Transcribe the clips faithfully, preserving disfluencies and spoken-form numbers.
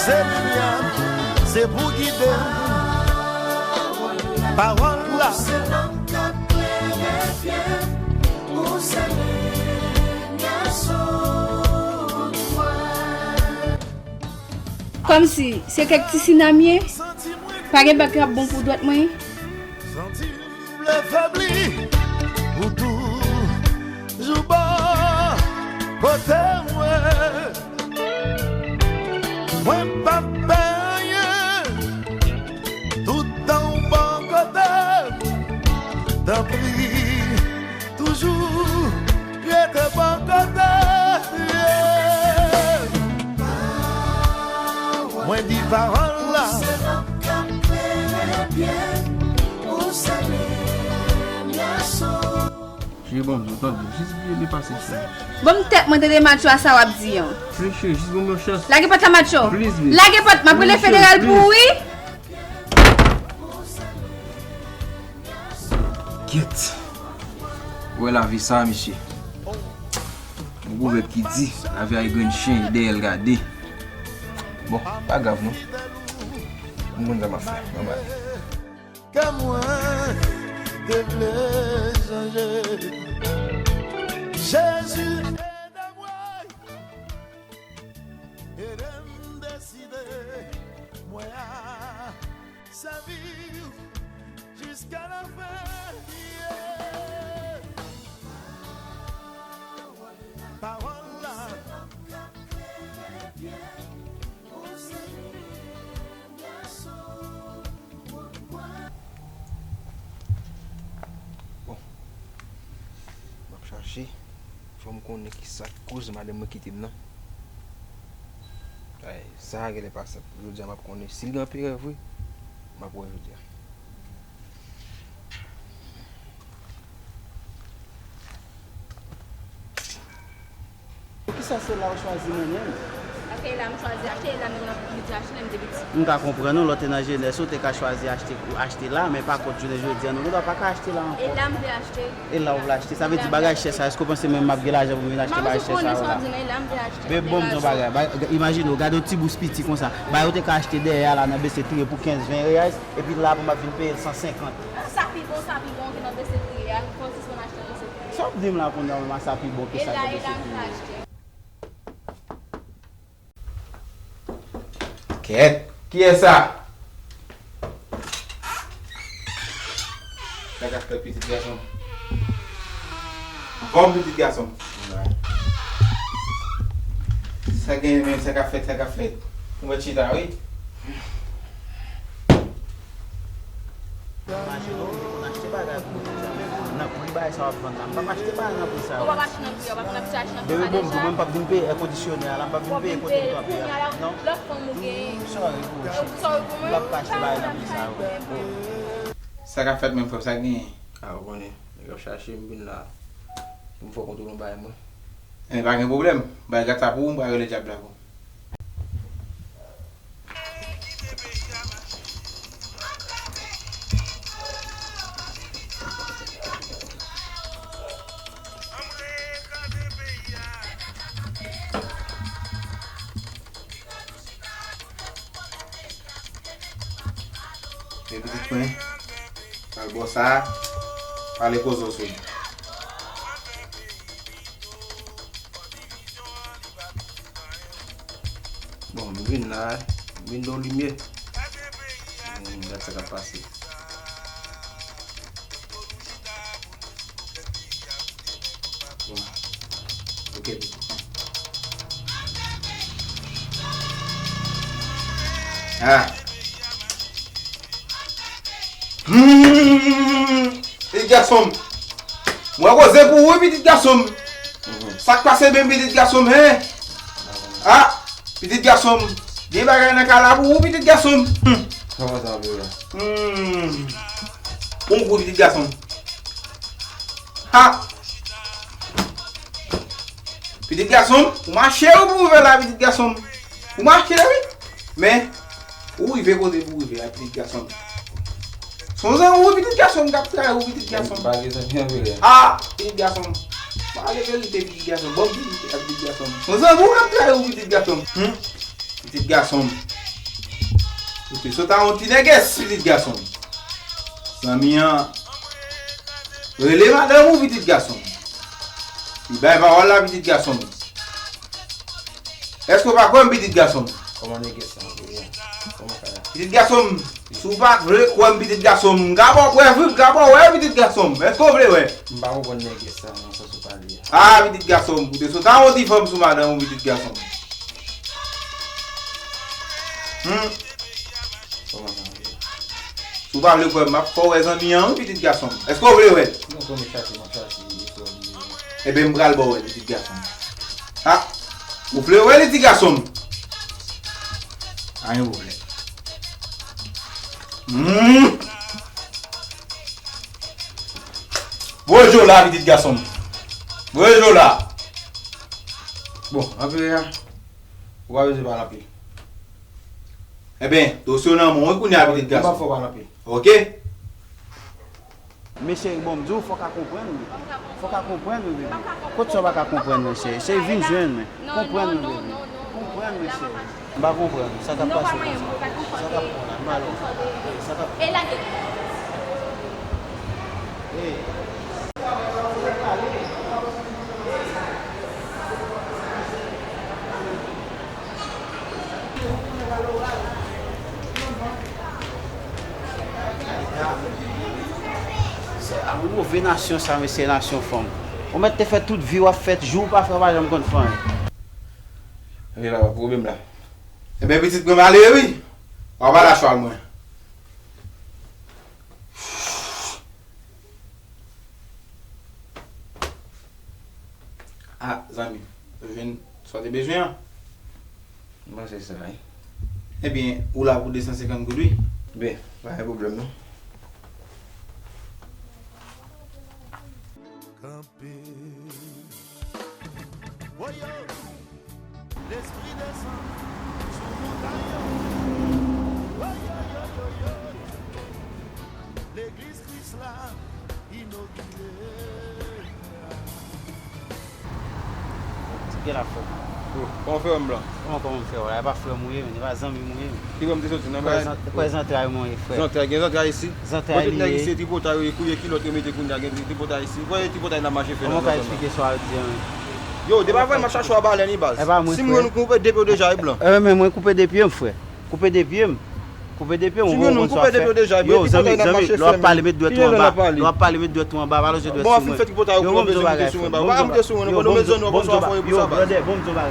Se limyè, se pou gide m. Pawòl la. Kòmsi se kèk ti sinam ye, pa gen bak k ap bon pou dwèt mwen. Santi m vle febli, ou toujou bò kote mwen. Mwen p ap pè anyen, toutan w bò kote m. Tanpri, toujou rete bò kote m. Mwen di pawòl la. Cheri, ban m, tande, jis byen pase, cheri. Ban m tèt mwen, tande, Matcho, a sa w ap di an. Cheri, cheri, jis ban m yon chans. Lage pòt la, Matcho. Please, baby. Lage pòt, m ap rele federal pou ou, wi. Kyèt. Ou wè lavi sa, mesye. Yon pwovèb ki di, lavi a yon grenn chen, e dèyè l gade. Bon, pa grav non. M konn sa m ap fè. Bye bye. Kè mwen te vle chanje. Jezi, ede mwen. Ede m deside mwen a sèvi w jiska lafen. Yeah. Pawòl la. Bon. M ap chache. Fò m konnen ki sa k koz madanm mwen kite m nan. Ay, sa a genlè pa senp. Jodi a m ap konnen si l gen anperè vre. M ap wè jodi a. Poukisa se la w chwazi mennen m? Paske e la m chwazi achte, e la m te konn ap piti achte lè m te piti. M ka konprann ou, lè w te nan jenès ou, te ka chwazi achte, achte la, men pa kont jounen jodi a, nou, nou pa ka achte la ankò. E la m vle achte. E la w vle achte. Sa vle di bagay chè sa, èske w panse mwen m ap gen lajan pou m vin achte bagay chè sa yo la? Babe, bon, m di yon bagay. Ba-, imajine w, gade yon ti bous piti konsa. Bagay ou te ka achte dèyè a la nan bese triye pou kenz, ven reyal, epi la pou m ap vin peye l san senkant. Sa pi bon, sa pi bon ke nan bese triye a, fò w sispann achte nan bese triye a. Sa w ap di m la kounye a menm a sa pi bon ke sa k nan bese triye a? Kèt! Kiyès sa? Sa k ap fèt, pitit gason m? Anfòm, pitit gason m? Sa genyen menm, sa k ap fèt, sa k ap fèt? Ou mèt chita, wi. Mache non, m te konn achte bagay pou mwen deja, men nan pri bagay sa w ap vann la, m p ap achte bagay nan pri sa yo. Ou p ap achte nan pri a, w ap konn ap achte nan pri sa deja. Baby, bon, m di w, mwen m p ap vin peye èkondisyonè a la, m p ap vin peye kote m kanpe a. Non? Lòt fanm ou genyen. Sorry pou ou. Sorry pou mwen. M p ap ka achte bagay nan pri sa yo. Bon. Sa k ap fèt menm, frè m, sa k genyen? A, ou konnen, nèg ap chache m vin la pou m fè w kontwole yon bagay mwen. Enben, pa gen pwoblèm. Bay gad sa pou ou, m pral rele dyab la pou ou. Men pitit mwen, pral bò sa, pale koze w sou li. Bon, m vin la, m vin nan limyè. M gad sa k ap pase. Bon. Ok. Ah. Hmm. Pitit gason m. Mwen koze pou ou, pitit gason m. Sa k pase menm, pitit gason m, hen? Ah, pitit gason m. Gen bagay nan kay la pou ou, pitit gason m. Hmm. Kòman sa, bebe? Hmm. Bon kou, pitit gason m. Ha! Pitit gason m, ou mache ou pou rive la, pitit gason m. Ou mache, wi. Men, ou rive kote pou rive la, pitit gason m. Se yon zanmi ou, pitit gason m, k ap trayi ou, pitit gason m. M pa gen zanmi anpil. Ah, pitit gason m. Pale verite, pitit gason m. Bon, pitit, pitit gason m. Se yon zanmi ou k ap trayi ou, pitit gason m. Hmm? Pitit gason m. Ou te sot a yon ti nègès, pitit gason m. Zanmi an, rele madanm ou, pitit gason m. Li bay pawòl la, pitit gason m. Èske w pa kwè m, pitit gason m? Kòman nègès sa, André? Kòman sa ye? Pitit gason m, si w pa vle kwè m, pitit gason m, m ka ba w prèv wi, m ka ba w wè, pitit gason m. Èske w vle wè? M pa konprann nègès sa nan sans ou pale a. Ah, pitit gason m, ou te sot a yon ti fanm sou madanm ou, pitit gason m. Hmm. Kòman sa, André? Si w pa vle kwè m, m ap fè w wè zanmi an wi, pitit gason m. Èske w vle wè l? Non, kòman chache, m ap chache, e sou li. Ebyen, m pral ba w wè l, pitit gason m. Ah, ou vle wè li, ti gason m? Pa gen pwoblèm. Hmm. Voye je w la, pitit gason m. Voye je w la. Bon, anpil, ou pa bezwen pale anpil. Ebyen, dosye w nan men w wi kounye a, pitit gason m. M p ap fè w pale anpil. Oke? Mesye, bon, m di w, fò w ka konprann wi. Fò w ka konprann wi, bebe. Kot sa w pa ka konprann mwen, cheri? Cheri, vin jwenn mwen. Konprann mwen, bebe. Konprann mwen, cheri. M pa konprann sa k ap pase konsa. Sa k ap pran la, m pa konprann. Sa k ap... E lage. Ey. Se a move nasyon sa, mesye, nasyon fanm. Ou mèt te fè tout vi w ap fè, jou w pa fè, w pa janm konn fè anyen. Anyen la, pa pwoblèm la. Ebyen, pitit mwen, m ale wi. W ap al a chwal mwen. Ah, zanmi, ou jwenn sa w te bezwen an? M panse sa, wi. Ebyen, ou la pou de san senkant goud, wi. Ben, pa gen pwoblèm, non. Kanpe. Woyo! Lespri desann sou montay yo. Woyoyoyoyo! Legliz Kris la inogire. Ti gen la frè m. Yo, kòman w fè wè m blan? Kòman, kòman m fè wè la? E pa frè m ou ye, men, e pa zanmi m ou ye, men. Ki bò m te soti nan bagay? Kòman zantray mwen ye, frè? Zantray, gen zantray isi. Zantray li ye. Mwen tout nèg isi, tripotay yo ye, kouye kilòt yo mete kounye a, gen tripotay isi. Wè tripotay la mache fè nan zòn nan. Kòman w ka eksplike sa w ap di an? Yo, depi avè m ap chache w a balen li baz. Si m jwenn ou koupe de pye w deja, e blan. E men mwen koupe de pye m, frè. Koupe de pye m. Koupe de pye m, ou konn sa w ap fè. Yo, zanmi, zanmi, lè w ap pale, met dwèt ou anba. Lè w ap pale, met dwèt ou anba, pa lonje dwèt sou mwen. Yo, bon, m di w bagay, frè. Yo, bon, m di w bagay. Yo, brother, bon, m di w bagay.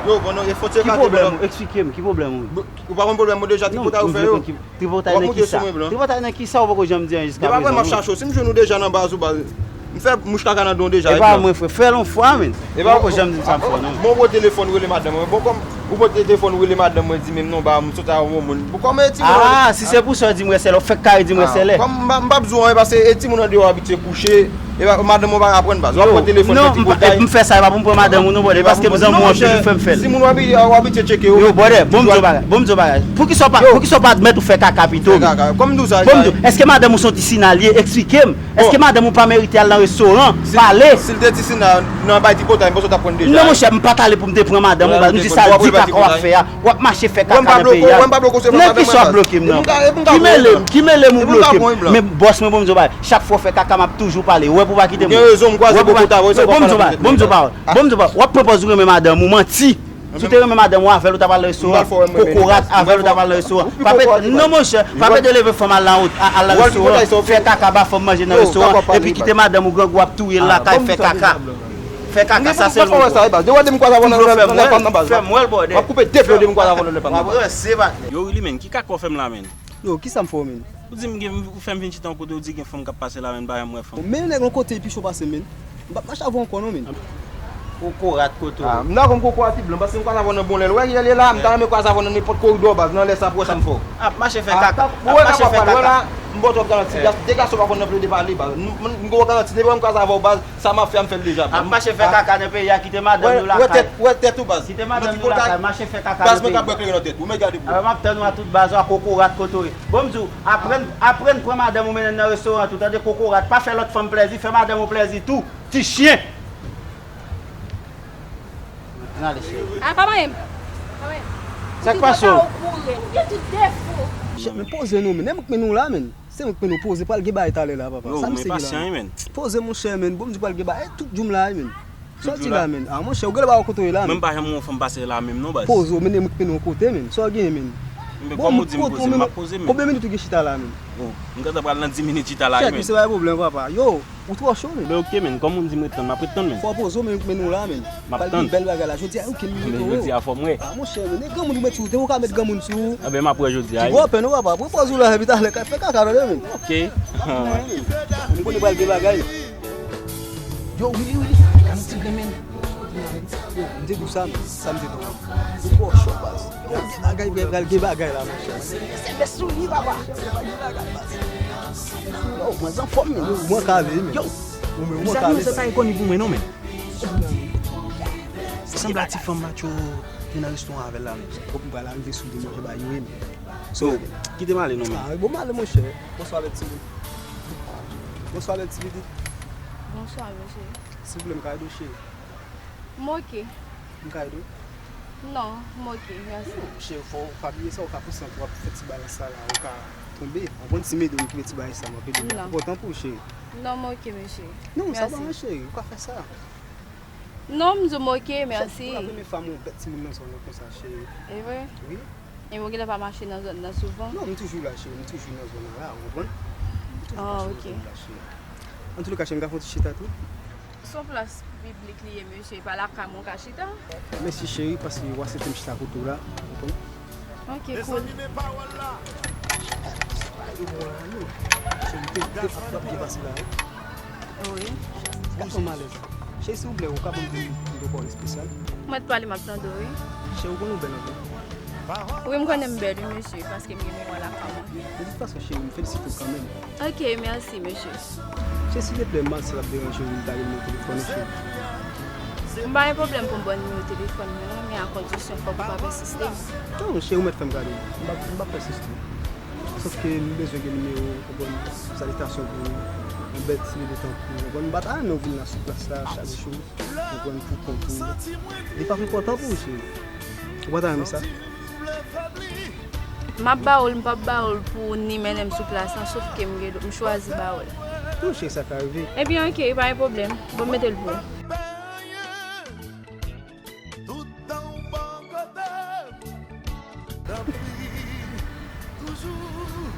Ki pwoblèm ou? Eksplike m, ki pwoblèm ou? Ou pa konn pwoblèm mwen deja, tripotay ou fè yo. Tripotay nan kisa? Tripotay nan kisa ou poko janm di an jiskaprezan? Depi apre m ap chache w, si m jwenn ou deja nan baz ou baz, m fè mouch kaka nan don deja. E pa mwen, frè, fè l yon fwa, men. Ou poko janm di m sa m fè w, non. Bon, bon, telefòn, rele madanm mwen. Bon, kòm ou pran telefòn, rele madanm mwen, di menm non, ba m sot a yon moun. Bon, kòm e timoun an... Ah, si se pou sa w di m rèsèlè, ou fèk kare di m rèsèlè. Kòm m pa, m p ap di w anyen, paske e timoun an deyò abitye kouche. E pa, madanm ou pa ka pran baz. W ap pran telefòn fè tripotay. Non, m fè sa, e pa pou m pran madanm ou non, brother, paske m zanmi w anpil, ou fè m fè l. Timoun w abi-, w abitye tcheke yo. Yo, brother, bon m di w bagay, bon m di w bagay. Poukisa w pa, poukisa w pa admèt ou fè kaka pito? Fè kaka. Kòm m di w sa, bon m di w, èske madanm ou se yon ti sina l ye? Eksplike m. Èske madanm ou pa merite al nan restoran, pale? Si l te ti sina nan bay tripotay, m panse w t ap pran l deja. Non, monchè, m pa t ale pou m te pran madanm ou, baz. M di sa l di kaka w ap fè a. W ap mache fè kaka nan peyi a. Nan kisa w ap bloke m nan? Ki mele m, ki mele m ou bloke m? Men bòs mwen, bon m di w bagay. Chak fwa w fè kaka, m ap toujou pale. Ou wè pou w pa kite m. Ou gen rezon, m kwaze bò kote avè w, sa pa fè nan pwojè. Bon m di w bagay, bon m di w bagay. Bon m di w bagay. W ap pran pòz ou renmen madanm ou, manti. Si w te renmen madanm ou, avè l ou t ap al nan restoran. Kokorat, avè l ou t ap al nan restoran. Pa fè, non monchè, pa pede leve fanm al nan, al nan restoran, fè kaka, ba fanm manje nan restoran, epi kite madanm ou grangou ap touye l lakay, fè kaka. Fè kaka, sa sèlman. Ou vle fè m wè sa, e baz. Depi w ap di m kwaze avè w nan, nan, nan lè pa m nan baz. Fè m wè l, bòdè. M ap koupe de pye w depi m kwaze avè w nan lè pa m nan baz. W ap ranse, patnè. Yo, Willy, men, ki kaka w fè m la, men? Yo, kisa m fè w, men? Ou di m gen, ou fè m vin chita yon kote, ou di gen fanm k ap pase la, men m pa janm wè fanm. Men nèg yon kote, pi cho pase m, men. M p ap mache avè w ankò, non, men. Kokorat kote w. Ah, m dakò m kokorat pi blan, paske m kwaze avè w nan bon lè. Ou wè kilè l ye la, m ta renmen kwaze avè w nan nenpòt koridò, baz, nan lè sa pou w wè sa m fè w. Ap mache fè kaka. Ap mache fè kaka. Ou wè kaka w ap pale, wè la, m ba w twòp garanti. De gason pa konn nan plede pale, baz. M, m, m gen yon garanti, depi m kwaze avè w, baz. Sa m ap fè a, m fè l deja, bro. Ap mache fè kaka nan peyi a, kite madanm nou lakay. Wè tèt, wè tèt ou, baz. Kite madanm nou lakay, mache fè kaka nan peyi a. Baz, mwen ka bwè kleren nan tèt ou, men gade, bro. Mwen ap tann ou a tout, baz, a kokorat kote w ye. Bon, m di w, aprann, aprann pran madanm ou mennen l nan restoran tou, tande, kokorat, pa fè lòt fanm plèzi, fè madanm ou plèzi tou, ti chen. Ann ale, cheri. A, pa manyen m. Pa manyen m. Sa k pase w? Ou gen tout defo. Chèf, men poze non, men. E mwen k mennen w la, men. Se mwen k mennen w, poze, pral gen bagay talè la, papa. Yo, sa m men sere la, pasyan, men. Poze, monchè, men. Bon, m di pral gen bagay. E tout jou m la, men. Sa w di la, men? A, monchè, ou genlè pa wè kote w ye la, men. Mwen m pa janm wè yon fanm pase la menm non, baz. Poze w, men, e mwen k mennen w kote, men. Sa w genyen, men? Men bon, kòman ou di m poze, m ap poze, men. Konbyen minit ou gen chita la, men? Bon, m gentan pral nan dis minit chita la, men. Chèf, se pa yon pwoblèm, papa. Yo, ou twò cho, men. Men oke, men, kòman ou di m ret tann, m ap ret tann, men. Fò w poze w, men, men nou la, men. M ap tann. Pral gen bèl bagay la. Jodi a, oke, m mete w. Men jodi a fò m wè. A, monchè, men, e granmoun ou mete w, te ou ka met granmoun sou ou. Enben, m ap wè jodi a, wi. Gwo pèn, non, papa. Pran pòz ou la, epi talè, fè kaka, tande, men. Oke. M konnen pral gen bagay. Yo, Willy, Willy, gade yon ti grenn, men. Yo, m te di w sa, men. Sa m te di w. Ou twò cho, baz. Yo, gen bagay, gen bagay, gen bagay la, monchè. Se bèt sou li, papa. Yo, mwen anfòm, men. Mwen kale, men. Yo, ou menm, mwen kale. Sa pa ekoni pou mwen, non, men. Sanble a ti fanm matcho te nan restoran avè l la, men. Kòm m pral rive sou li, mwen, ba yo, men. So, kite m ale, non, men. A, bon, m ale, monchè. Bonswa, bèl timoun. Bonswa, bèl ti pitit. Bonswa, mesye. Silvouplè, m ka ede w, cheri? M oke. M ka ede w? Non, m oke, mèsi. Non, cheri, fò w pa bliye sa, ou ka pouse antre, w ap fè ti balans sa la, ou ka tonbe. Ou konprann, si m ede w, m kite ti bagay sa, m ap ede w. Non. Enpòtan pou ou, cheri. Non, m oke, mesye. Non, sa pa mal, cheri, ou ka fè sa. Non, m di w m oke, mèsi. Chèf, pou la premye fwa m wè yon bèt timoun nan zòn nan konsa, cheri. E vre? Wi. E ou genlè pa mache nan zòn nan souvan? Non, m toujou la, cheri, m toujou nan zòn nan la, ou konprann? M toujou mache nan zòn nan la, cheri. Antouleka, cheri, m ka fè yon ti chita tou? Se yon plas piblik li ye, mesye, e pa lakay mwen w ka chita. Mèsi, cheri, paske w aksepte m chita kote w la, ou konprann? Ok, cool. Cheri, te, te ap byen pase la, wi. Wi. Gason malèz. Cheri, silvouplè, ou ka ban m de, de pawòl espesyal? Mwen t pale, m ap tande w, wi. Cheri, ou konnen ou bèl anpil. Wi, m konnen m bèl, wi, mesye, paske m gen miwa lakay mwen. De tout fason, cheri, m felisite w kanmenm. Ok, mèsi, mesye. Cheri, silteplè, m panse l ap deranje w, m ta gen nimewo telefòn ou, cheri. M pa gen pwoblèm pou m ba w nimewo telefòn mwen, non, men a kondisyon fòk ou pa pèsiste. Non, cheri, ou mèt fè m kado. M p ap, m p ap pèsiste. Sòf ke m bezwen gen nimewo, ou konprann, salitasyon pou yon bèt timoun tankou ou, ou konprann. M pa ta renmen w vin la sou plas la chak jou, ou konprann, pou kont ou. Li p ap enpòtan pou ou, cheri. Ou pa ta renmen sa? M ap ba w l, m p ap ba w l pou ni mennen m sou plas lan, sòf ke m gen, m chwazi ba w l. Non, cheri, sa ka rive. Ebyen, ok, pa gen pwoblèm. Bon, m mete l pou ou. Tout tan w bò kote m, tanpri, toujou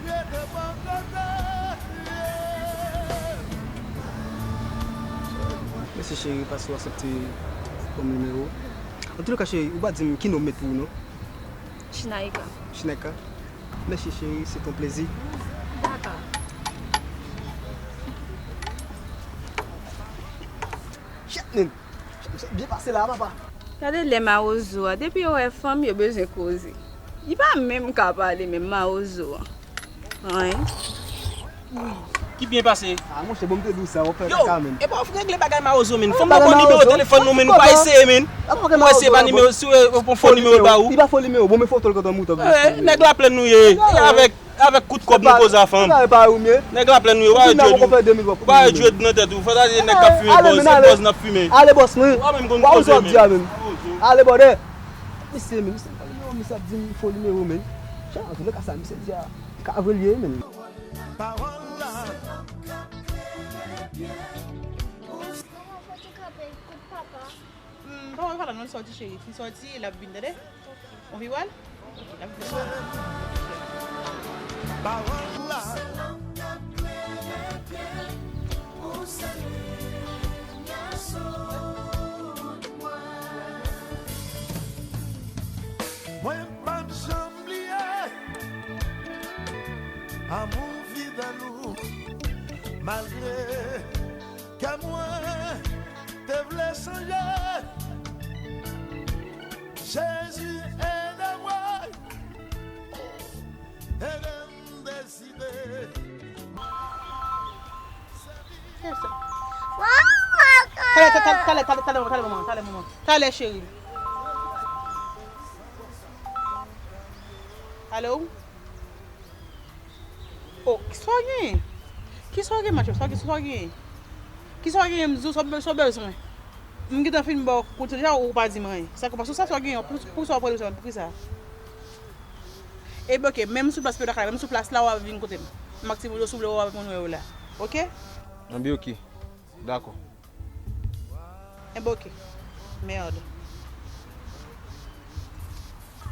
rete bò kote m. Mèsi, cheri, paske w aksepte ban m nimewo w. Antouleka, cheri, ou pa di m ki non m met pou ou, non? Chinaika. Chinaika. Mèsi, cheri, se ton plezi. Dakò. Chetnin! Chetnin, sa byen pase la, papa. Gade lè mawozo a, depi yo wè fanm, yo bezwen koze. Li pa menm ka pale, menm mawozo a. Anyen. Ki byen pase. Ah, monchè, bon, m te di w sa, w ap fè kaka, menn. Yo, epa w regle bagay mawozo, menn. Fò m pran nimewo telefòn nou, menn, ou pa eseye, menn. Ou eseye pa nimewo, si w pran fò nimewo l ba ou. Li pa fò nimewo, bon, men foto l kontan mouton. Eh, nèg Laplèn nou ye. E avèk, avèk kout kòb nou koze a fanm. Nèg Laplèn nou ye, ou pa wè dread ou. Ou pa wè dread nan tèt ou. Fò sa se nèg k ap fimen, bòz, se bòz n ap fimen. Ale, bòs mwen. Ou pa menm konn koze, menn. Ale, bòdè. Misye, menn, misye pa nimewo, misye ap di m fo nimewo, menn. Chan, antouleka sa misye di a, ka vre l ye, menn. Pawòl la. Kòman w pale non, l sòti, cheri? Li sòti, l ap vin, tande? Ou vin wè l? L ap vin. Pawòl la. Mwen p ap janm bliye amou fidèl ou, malgre kè mwen te vle chanje. Jezi, ede mwen, ede m deside. Talè, talè, talè, talè, talè, manman, talè, manman. Talè, cheri. Alo? Oh, kisa w genyen? Kisa w genyen, matchè? Kisa w genyen, kisa w genyen? Kisa w genyen, m di w, sa w be-, sa w bezwen? M gentan fin ba w kout deja, ou pa di m anyen. Sa k pase, sa w genyen, pou, pou sa w pran deja, pou kisa? Ebyen, oke, menm sou plas, menm sou plas la, w ap vin kote m. M ak timoun yo, si w vle, w ap vin wè yo la. Oke? Anben, oke. Dakò. Enben, oke. Merde.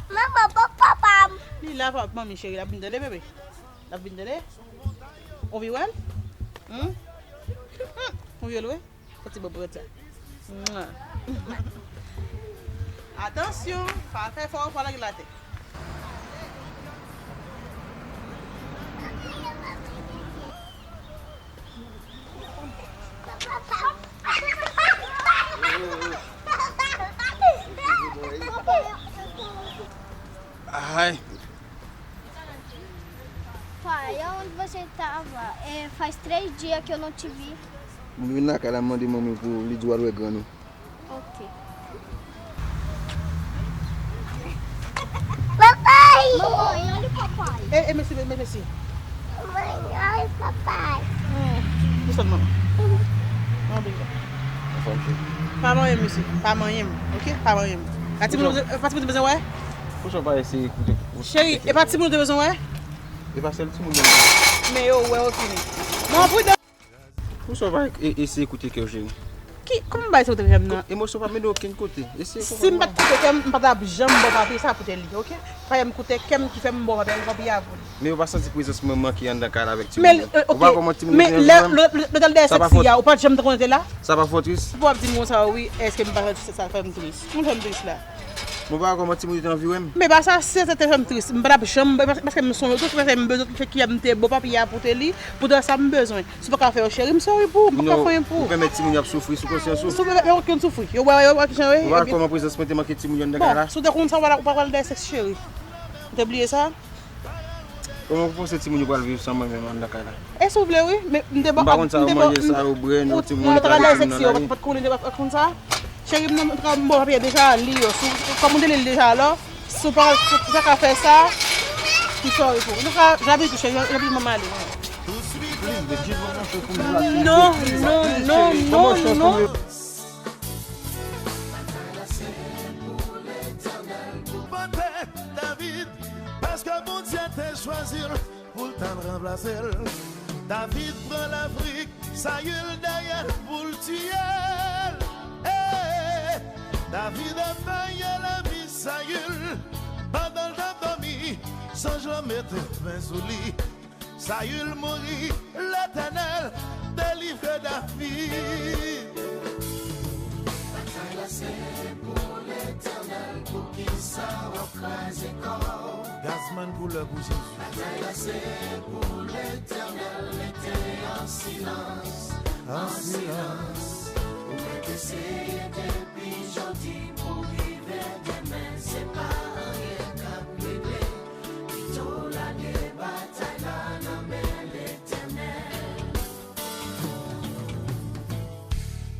Manman, bon papa m. Li la, pa, manmi cheri, l ap vin tande, bebe. L ap vin tande. Ou vle wè l? Hmm? Hmm. Ou vle wè? Fè ti bò pou sa. Mwa. Atansyon, pa fè fò, fò lage l atè. Ai. Pai, aonde você estava? É, faz três dias que eu não te vi. M vin lakay la, m mande manmi pou li di w al wè grann ou. Ok. Papai! Mamãe, olha o papai. E, e, mesye, mesye. Mamãe, olha o papai. Desann, manman. Manman, bebe. Anfòm, cheri. Pa manyen m, mesye. Pa manyen m, ok? Pa manyen m. Pa timoun, pa timoun te bezwen wè? Poukisa w pa eseye koute? Cheri, e pa timoun te bezwen wè? E pa sèl timoun nan. Men yo wè yo fini. Manman, pridan. Poukisa w pa e-, eseye koute kè w, cheri? Ki, kòman m pa eseye koute kè m nan? Emosyon pa mennen w okenn kote. Eseye konprann mwen. Si m pa t koute kè m, m pa t ap janm ba w papye sa pou te li, ok? Fè m koute kè m ki fè m ba w papye, papye a pou li. Men ou pa santi prezans mwen manke anndan kay la avèk timoun yo? Ou pa wè kòman timoun yo te nan vi m? Lè, lè, lè, lè l dèyè sèk si a, ou pa t janm te konnen te la? Sa pa fè w tris? Ou pa ap di m konsa, wi, èske m pa santi sa fè m tris? Ou fè m tris la. Ou pa wè kòman timoun yo te nan vi m? Men pa sa, si se te fè m tris, m pa t ap janm, paske m sonje tout, paske m bezwen tout fè kè m te ba w papye a pou te li, pou te sa m bezwen. Si w pa ka fè yo, cheri, m sorry pou ou, m pa ka fè anyen pou ou. Non, ou pèmèt timoun yo ap soufri sou konsyans ou. Si w pèmèt, men okenn soufri. Yo wè, yo wè ki jan yo ye. Ou pa wè kòman prezans mwen te manke timoun yo anndan kay la? Bon, si w te konn sa, w pa t al dèyè sèks, cheri. Ou te bliye sa? Kòman ou panse timoun yo pral viv san mwen menm anndan kay la? E si w vle, wi. Men m te ba, m pa konn sa yo manje, sa yo bwè, non, timoun yo pral viv nan lari. Ou pa t konnen, ou pa t konn sa? Cheri, m nan, m nan, m ba w papye deja, li yo. Si w, kòm ou te li l deja, alò, si w pa, si w pa ka fè sa, m sorry pou ou. An tou ka, j ap vin touche, j ap vin manman ale. Non, non, non, non, non. Vante David, paske Bondye te chwazi l pou l t al ranplase l. David pran lafrik, Sayil dèyè l pou l tiye l. Hey! David ap veye lavi Sayil. Pandan l t ap dòmi, zanj lan mete men sou li. Sayil mouri, Letènèl delivre David. Batay la se pou Letènèl, poukisa w ap kraze kò w? Gazman koulè pou Jezi. Batay la se pou Letènèl, rete an silans, an silans. Ou mèt eseye depi jodi pou rive